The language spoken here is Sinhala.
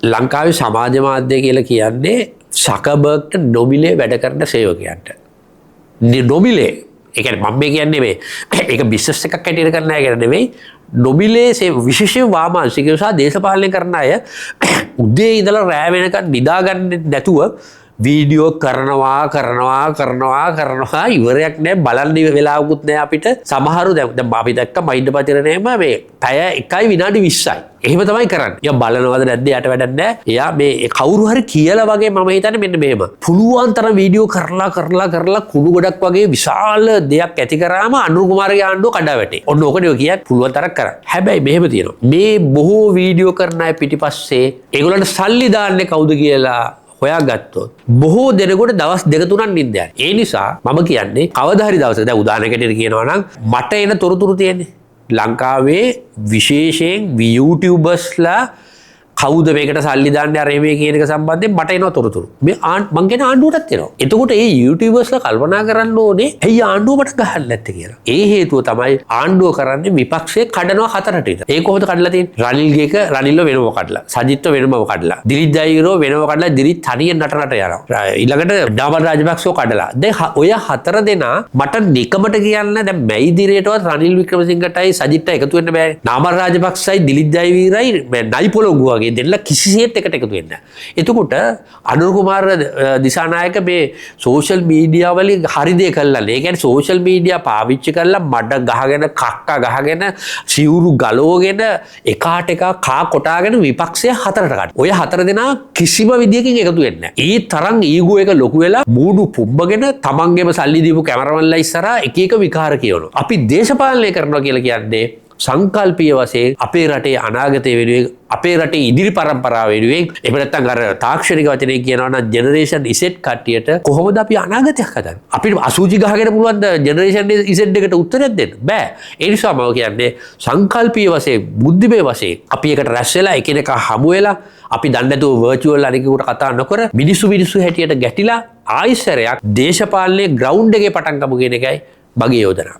ලංකාවේ සමාජ මාධ්‍ය කියලා කියන්නේ සකබර්ග්ට නොමිලේ වැඩ කරන සේවකයන්ට. නොමිලේ. ඒ කියන්නේ මම මේ කියන්නේ මේ ඒක බිස්නස් එකක් හැටියට කරන අය ගැන නෙමෙයි. නොමිලේ විශේෂයෙන් වාමාංශිකයෝ සහ දේශපාලනය කරන අය උදේ ඉඳලා රෑ වෙනකන් නිදාගන්නේ නැතුව වීඩියෝ කරනවා, කරනවා, කරනවා, කරනවා, ඉවරයක් නෑ. බලන්න වෙලාවකුත් නෑ අපිට. සමහරු දැන් අපි දැක්ක මහින්ද පතිරණේම මේ පැය 1 විනාඩි 20යි. එහෙම තමයි කරන්නේ. එයා බලනවද නැද්ද එයාට වැඩක් නෑ. එයා මේ කවුරු හරි කියලා වගේ මම හිතන්නේ මෙන්න මෙහෙම. පුළුවන් තරම් වීඩියෝ කරලා කරලා කරලා කුණු ගොඩක් වගේ විශාල දෙයක් ඇති කරාම අනුර කුමාරගේ ආණ්ඩුව කඩා වැටේ. ඔන්න ඕකනේ ඔය කියන්නේ, පුළුවන් තරම් කරා. හැබැයි මෙහෙම තියෙනවා. මේ බොහෝ වීඩියෝ කරන අය පිටිපස්සේ ඒගොල්ලන්ට සල්ලි දාන්නේ කවුද කියලා හොයාගත්තොත් බොහෝ දෙනෙකුට දවස් දෙක තුනක් නින්ද යනවා. ඒ නිසා මම කියන්නේ කවදා හරි දවසක, දැන් උදාහරණයකට කියනවා නම් මට එන තොරතුරු තියෙන්නේ. ලංකාවේ විශේෂයෙන් YouTubersලා කවුද මේකට සල්ලි දාන්නේ අර මේ කියන එක සම්බන්ධයෙන් මට එනවා තොරතුරු. මේ මං කියන ආණ්ඩුවටත් එනවා. එතකොට ඒ YouTubersලා කල්පනා කරන්න ඕනේ ඇයි ආණ්ඩුව මට ගහන්නේ නැත්තේ කියලා. ඒ හේතුව තමයි ආණ්ඩුව කරන්නේ විපක්ෂය කඩනවා හතරට විතර. ඒ කොහොමද කඩලා තියෙන්නේ? රනිල්ගේ එක රනිල්ව වෙනම කඩලා, සජිත්ව වෙනම කඩලා, දිලිත් ජයවීරව වෙනම කඩලා, දිලිත් තනියෙන් නට නට යනවා. ඊළඟට නාමල් රාජපක්ෂව කඩලා. දැන් ඔය හතර දෙනා මට නිකමට කියන්න දැන් මැයිදිරේටවත් රනිල් වික්‍රමසිංහටයි සජිත්ටයි එකතු වෙන්න බෑ. නාමල් රාජපක්ෂයි දිලිත් ජයවීරයි මේ නයි පොළොංගු වගේ දෙන්න කිසිසේත් එකට එකතු වෙන්නේ නැහැ. එතකොට අනුර කුමාර දිසානායක මේ සෝෂල් මීඩියා වලින් හරි දේ කළා. ඒ කියන්නේ සෝෂල් මීඩියා පාවිච්චි කරලා මඩ ගහගෙන, කක්ක ගහගෙන, සිවුරු ගලවගෙන, එකාට එකා කා කොටාගෙන විපක්ෂය හතරට කඩ. ඔය හතර දෙනා කිසිම විදියකින් එකතු වෙන්නේ නැහැ. ඒ තරම් ඊගෝ එක ලොකු වෙලා මූණු පුම්බගෙන තමන්ගේම සල්ලි දීපු කැමරාමන්ලා ඉස්සරහා එක එක විකාර කියවනවා. අපි දේශපාලනය කරනවා කියලා කියන්නේ සංකල්පීය වශයෙන් අපේ රටේ අනාගතය වෙනුවෙන්, අපේ රටේ ඉදිරි පරම්පරාව වෙනුවෙන්, එහෙම නැත්නම් අර තාක්ෂණික වචනයෙන් කියනවා නම් ජෙනරේෂන් ඉසෙට් කට්ටියට කොහොමද අපි අනාගතයක් හදන්නේ? අපිට අසුචි ගහගෙන පුළුවන් ද ජෙනරේෂන් ඉසෙට් එකට උත්තරයක් දෙන්න? බෑ. ඒ නිසා මම කියන්නේ සංකල්පීය වශයෙන්, බුද්ධිමය වශයෙන් අපි එකට රැස් වෙලා එකිනෙකා හමු වෙලා, අපි දන්නේ නැතුව වර්චුවල් අනෙකුට කතා නොකර මිනිස්සු මිනිස්සු හැටියට ගැටිලා ආයිසරයක් දේශපාලනයේ ග්‍රවුන්ඩ් එකේ පටන් ගමු කියන එකයි මගේ යෝජනාව.